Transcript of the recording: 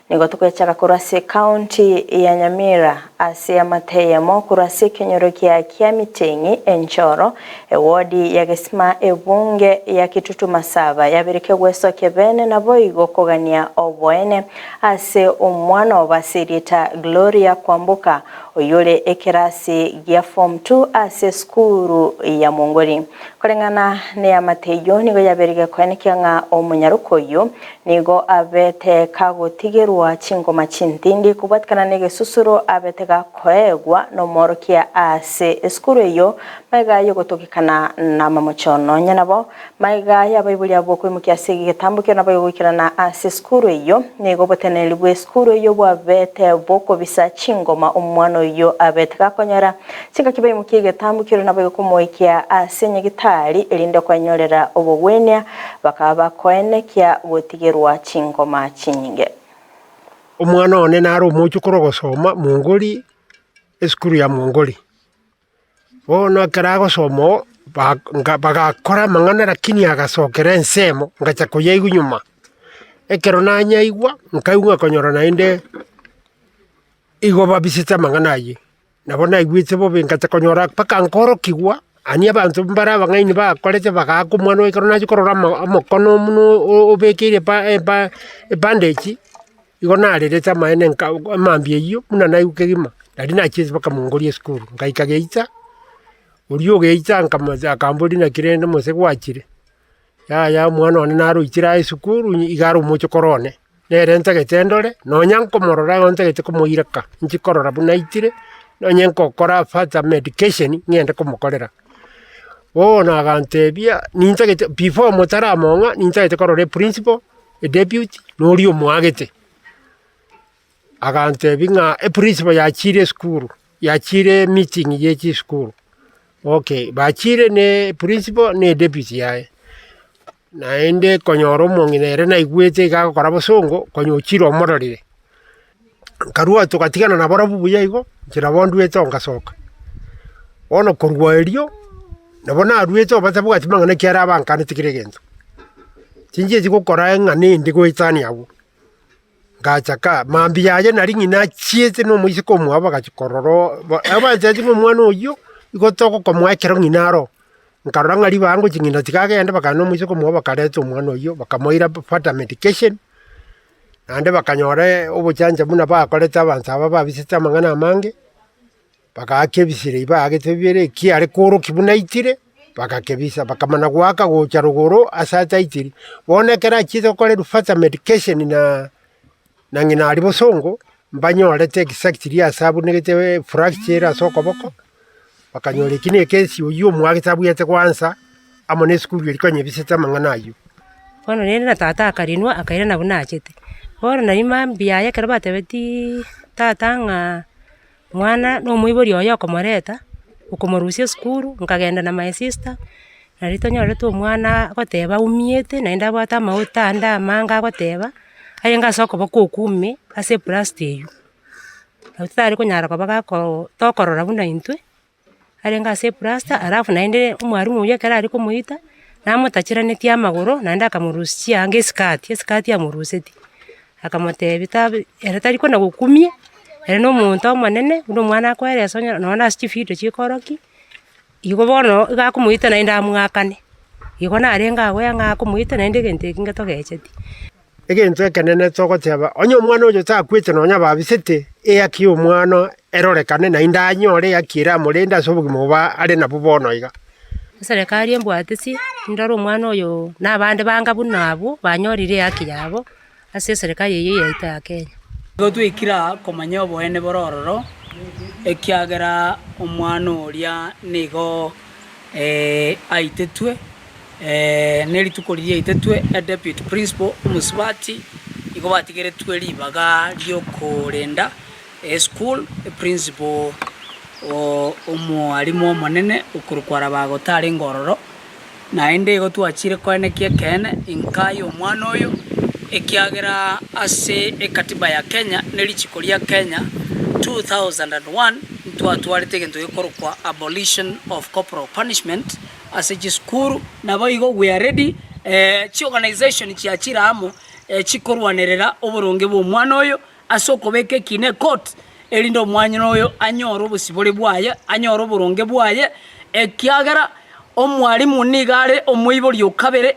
Nigo togoechaka korwa ase ekaunti ya Nyamira ase amate eyemo korwa ase ekenyoro gia Kiamiteng'i Enchoro, ewodi ya Gesima ebunge ya Kitutu Masaba yabeire kegwesokia bene naboigo kogania oboene ase omwana obo ase erieta Gloria Kwamboka oyore ekerasi gia form two ase esukuru ya Mongori. Koreng'ana neamate eyio nigo yabeire gekoenekia ng'a omonyaroka oyio Nigo abete kagotigerwa chingoma chintindi kobwatikana negesusuro abete gakoegwa nomworokia ase esukuru eyio magega yogotogekana namamocho. Nonya nabo, magega y'abaibori abwo koimokia ase egetambokero naboigo goikerana ase esukuru eyio, nigo oboteneneri bw'esukuru eyio bwabete bokobisa chingoma omwana oyio abete gakonyora chingaki baimokia egetambokero naboigo komoikia ase nyagitari erinde kwenyorera obogwenia Bakaba bakoenekia gotigerwa chingoma chinyinge. Omwana one nare omochokoro ogosoma Mongoli, esukuru ya Mongoli. Bono ekero agosoma oo, ba nka bagakora amang'ana lakini agasokera ensemo, ngacha koyaigwa nyuma. Ekero nanyaigwa, nkaigwa konyora naende igo babisete amang'ana aywo. Nabo naigwete bobe ngacha konyora mpaka nkorokigwa, aria abanto mbare abang'aini bakorete bagaaka omwana oye ekero nachia korora amo omokono buna obekeire eba eba ebandage, igo narerete amaene nka emambia eywo buna naigwa kegima, naria nachiete mpaka mongoria esukuru, ngaika geita, oria ogeita nkamocha akamboria naki rende mose gwachire. Yaya omwana one naroichire aye esukuru iga are omochokoro one, nere ntagete ndore, nonya nkomorora igo ntagete komoira ka, inche korora buna aitire, nonye nkokora further medication ng'ende komokorera. Bono agantebia, nintagete before motaramong'a nintagete korora eprinciple, edeputy, na oria omoagete. Agantebia ng'a eprinciple yachire esukuru, yachire emeeting ye chisukuru. Okay, bachire ne principal na edepute yaye, naende konyora omong'ina ere naigwete iga agokora bosongo, konya ochire omororire. Nkarua togatigana nabarabwo buya igo, inche nabo ndwete oo ngasoka. Bono korwa erio, nabo naruete oo batabwati mang'ana ekiagera abankaneti kera egento. Tinchieti gokora eng'ana ende goetania abwo. Ngacha ka, mambia yaye nari ng'ina achiete na omoiseke omwabo bagachia korora oo ba abancheti ng'a omwana oyio, igo togokomoa ekero ng'ina aro. Nkarora ng'a ribaga ngochia ng'ina tiga agende bakagenda na omoiseke omwabo bakareta omwana oyio, bakamoira further medication, naende bakanyora obochancha buna bakorete abanto aba babisete amang'ana amange. Bagaaka ebisirei baagete bibere, ekiare koorokia buna aitire, bagakebisa, bakamana goaka gocha rogoro ase ataitiri. Bono ekero achiete gokorerwa further medication na na ng'ina aria bosongo, mbanyorete exactly ase abunegete fracture ere ase okoboko, bakanyora eki na ekesi oywo omwagete abweate goansa amo na esukuru eria konyebisete amang'ana aywo. Bono rende na tata akarinwa akairana buna achete. Bono nario mambia aye ekero batebetiiii tata ng'a. Omwana na omoibori oye okomoreta, okomorusia esukuru, nkagenda na my sister, nari tonyorete omwana agoteba aumiete naende abwate amauta ande amange agoteba, arenge ase okoboko okwo ime ase eplasta eywo. Nabo totari konyara koba gakoo tokorora buna intwe, arenge ase eplasta alafu naende omwalimu oywo ekero aria komoita, namotacheranetie amagoro naende akamorusia chianga esikati, esikati amorusetie. Akamotebia tabe ere tari kona gokumia, ere na omonto omonene buna omwana akoeresa onye nonye ase chividio chikorokia, igo bono iga akomoita naende amoakane. Igo narenge agoya ng'a akomoita naende egento eke ngetogecheti. Egento ekenene togoteba, onye omwana oyo takwete nonya babisete, ehaki ya omwana erorekane naende anyore ehaki ere amorende ase obogima obo are nabwo bono iga. Eserekari embwatisi, ndore omwana oyo na abande banga buna abwo, banyorire ehaki yabo. Ase eserekari eyio yaito ya Kenya. Nigo twaikire aa komanya oboene bore ororo, ekiagera omwana oria nigo aitetwe, ne rituko riria aitetwe, e deputy principal omosubati nigo batigeretwe ribaga riokorenda eschool, eprinciple omwalimu omonene okorokwa Rabago tarenge ororo. Naende igo twachire koenekia ekeene inka y'omwana oyo, ekiagera ase ekatiba ya Kenya ne richiko ria Kenya 2001 ntwatwarete egento gekorokwa abolition of corporal punishment ase chisukuru. Naboigo we are ready, chiorganisation chiachire amo. chikorwanerera oboronge bw'omwana oyo ase okobeka ekina ekoti, erinde omwana oyo anyore obosibore bwaye, anyore oboronge bwaye, ekiagera omwalimu nigo are omoibori o kabere.